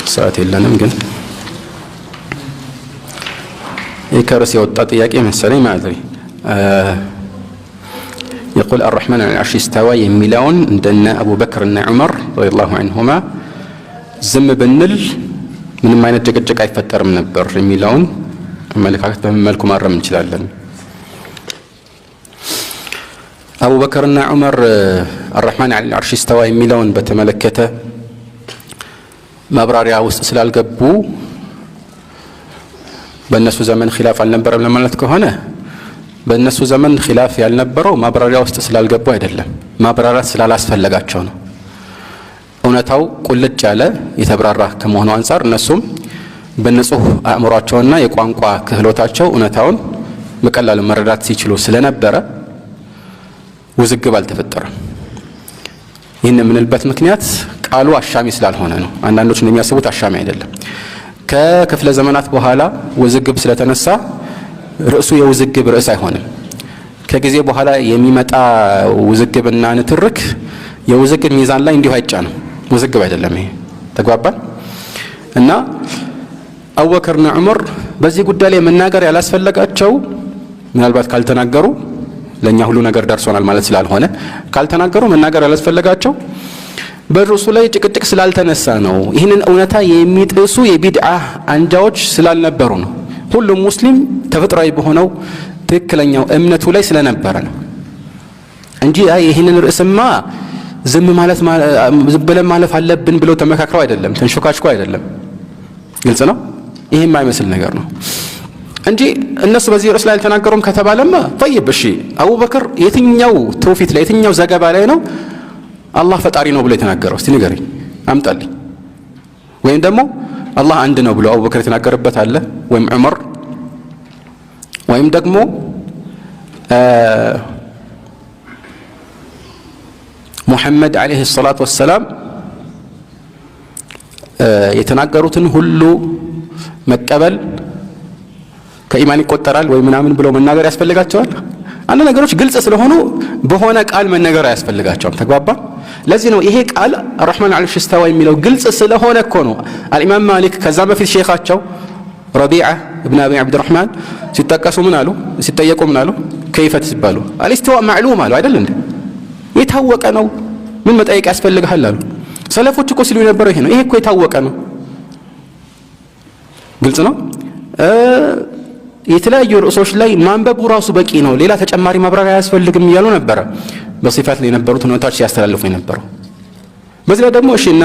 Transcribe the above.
ሰዓት የለንም ግን ይህ ከርዕስ የወጣ ጥያቄ መሰለኝ ማለት ነው። يقول الرحمن على العرش استوى የሚለውን እንደነ አቡበክር እና ዑመር ረዲየላሁ ዐንሁማ ዝም ብንል ምንም አይነት ጭቅጭቅ አይፈጠርም ነበር የሚለውን አመለካከት በምን መልኩ ማረም እንችላለን? አቡበክርና ዑመር الرحمن على العرش استوى የሚለውን በተመለከተ ማብራሪያ ውስጥ ስላልገቡ በእነሱ ዘመን ኺላፍ አልነበረም ለማለት ከሆነ፣ በእነሱ ዘመን ኺላፍ ያልነበረው ማብራሪያ ውስጥ ስላልገቡ አይደለም፣ ማብራራት ስላላስፈለጋቸው ነው። እውነታው ቁልጭ ያለ የተብራራ ከመሆኑ አንጻር እነሱም በንጹህ አእምሯቸውና የቋንቋ ክህሎታቸው እውነታውን በቀላሉ መረዳት ሲችሉ ስለነበረ ውዝግብ አልተፈጠረም። ይህን የምንልበት ምክንያት ቃሉ አሻሚ ስላልሆነ ነው። አንዳንዶች እንደሚያስቡት አሻሚ አይደለም። ከክፍለ ዘመናት በኋላ ውዝግብ ስለተነሳ ርዕሱ የውዝግብ ርዕስ አይሆንም። ከጊዜ በኋላ የሚመጣ ውዝግብና ንትርክ የውዝግብ ሚዛን ላይ እንዲሁ አይጫንም። ውዝግብ አይደለም ይሄ። ተግባባን? እና አቡበክርና ዑመር በዚህ ጉዳይ ላይ መናገር ያላስፈለጋቸው ምናልባት ካልተናገሩ ለእኛ ሁሉ ነገር ደርሶናል ማለት ስላልሆነ፣ ካልተናገሩ መናገር ያላስፈለጋቸው በርዕሱ ላይ ጭቅጭቅ ስላልተነሳ ነው። ይህንን እውነታ የሚጥሱ የቢድዓ አንጃዎች ስላልነበሩ ነው። ሁሉም ሙስሊም ተፈጥሯዊ በሆነው ትክክለኛው እምነቱ ላይ ስለነበረ ነው እንጂ አይ ይህንን ርዕስማ ዝም ማለት ዝም ብለን ማለፍ አለብን ብለው ተመካክረው አይደለም፣ ተንሾካሽኮ አይደለም። ግልጽ ነው። ይሄ የማይመስል ነገር ነው እንጂ እነሱ በዚህ ርዕስ ላይ አልተናገሩም ከተባለማ طيب፣ እሺ፣ አቡበክር የትኛው ትውፊት ላይ፣ የትኛው ዘገባ ላይ ነው አላህ ፈጣሪ ነው ብሎ የተናገረው? እስቲ ንገረኝ፣ አምጣልኝ። ወይም ደግሞ አላህ አንድ ነው ብሎ አቡበክር የተናገረበት አለ? ወይም ዑመር፣ ወይም ደግሞ ሙሐመድ ዓለይሂ ሰላቱ ወሰላም የተናገሩትን ሁሉ መቀበል ከኢማን ይቆጠራል ወይ ምናምን ብለው መናገር ያስፈልጋቸዋል? አንድ ነገሮች ግልጽ ስለሆኑ በሆነ ቃል መነገር አያስፈልጋቸውም። ተግባባ? ለዚህ ነው ይሄ ቃል الرحمن على العرش استوى የሚለው ግልጽ ስለሆነ እኮ ነው። አልኢማም ማሊክ ከዛ በፊት ሼኻቸው ረቢዓ እብን አቢ ዓብድራሕማን ሲጠቀሱ ምን አሉ? ሲጠየቁ ምን አሉ? كيف ሲባሉ الاستواء معلوم አሉ። አይደል እንዴ? የታወቀ ነው፣ ምን መጠየቅ ያስፈልግሃል አሉ። ሰለፎች እኮ ሲሉ የነበረው ይሄ ነው። ይሄ እኮ የታወቀ ነው። ግልጽ ነው። የተለያዩ ርዕሶች ላይ ማንበቡ ራሱ በቂ ነው፣ ሌላ ተጨማሪ ማብራሪያ አያስፈልግም እያሉ ነበረ በሲፋት ላይ የነበሩት ሁኔታዎች ሲያስተላልፉ የነበረው። በዚህ ላይ ደግሞ እሺ እና